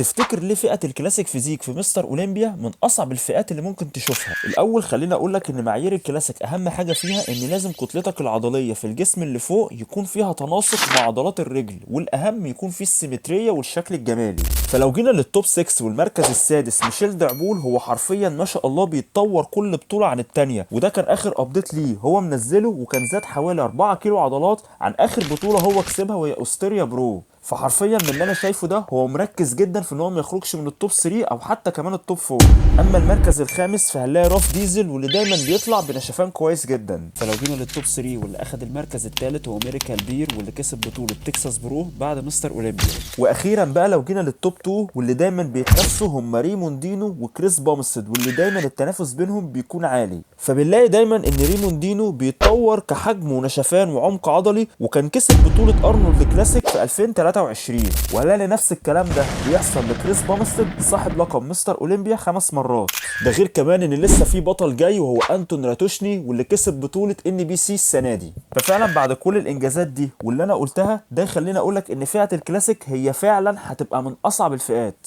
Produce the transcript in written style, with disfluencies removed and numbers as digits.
تفتكر ليه فئة ال classic physique في مستر اولمبيا من اصعب الفئات اللي ممكن تشوفها؟ الاول خلينا اقول لك ان معايير الكلاسيك اهم حاجة فيها ان لازم كتلتك العضلية في الجسم اللي فوق يكون فيها تناسق مع عضلات الرجل، والاهم يكون فيه السيمترية والشكل الجمالي. فلو جينا لل top 6 والمركز السادس ميشيل دعبول، هو حرفيا ما شاء الله بيتطور كل بطولة عن التانية، وده كان اخر update ليه هو منزله، وكان زاد حوالي 4 كيلو عضلات عن اخر بطولة هو كسبها وهي Australia Pro. فحرفيا من اللي انا شايفه ده هو مركز جدا في ان هو ما يخرجش من ال top 3 او حتى كمان ال top 4. اما المركز الخامس فهنلاقي راف ديزل، واللي دايما بيطلع بنشفان كويس جدا. فلو جينا لل top 3 واللي اخد المركز الثالث هو ميريكال بير، واللي كسب بطولة تكساس Pro بعد مستر اولمبيا. واخيرا بقى لو جينا لل top 2 واللي دايما بيتنافسوا هم ريموند دينو وكريس بامستد، واللي دايما التنافس بينهم بيكون عالي. فبنلاقي دايما ان ريموند دينو بيتطور كحجم ونشفان وعمق عضلي، وكان كسب بطولة ارنولد كلاسيك في 2023. وهنلاقي نفس الكلام ده بيحصل لكريس بامستد صاحب لقب مستر اولمبيا 5 مرات. ده غير كمان ان لسه في بطل جاي وهو انتون راتوشني، واللي كسب بطولة NPC السنة دي. ففعلا بعد كل الانجازات دي واللي انا قلتها ده يخليني اقولك ان فئة الكلاسيك هي فعلا هتبقى من اصعب الفئات.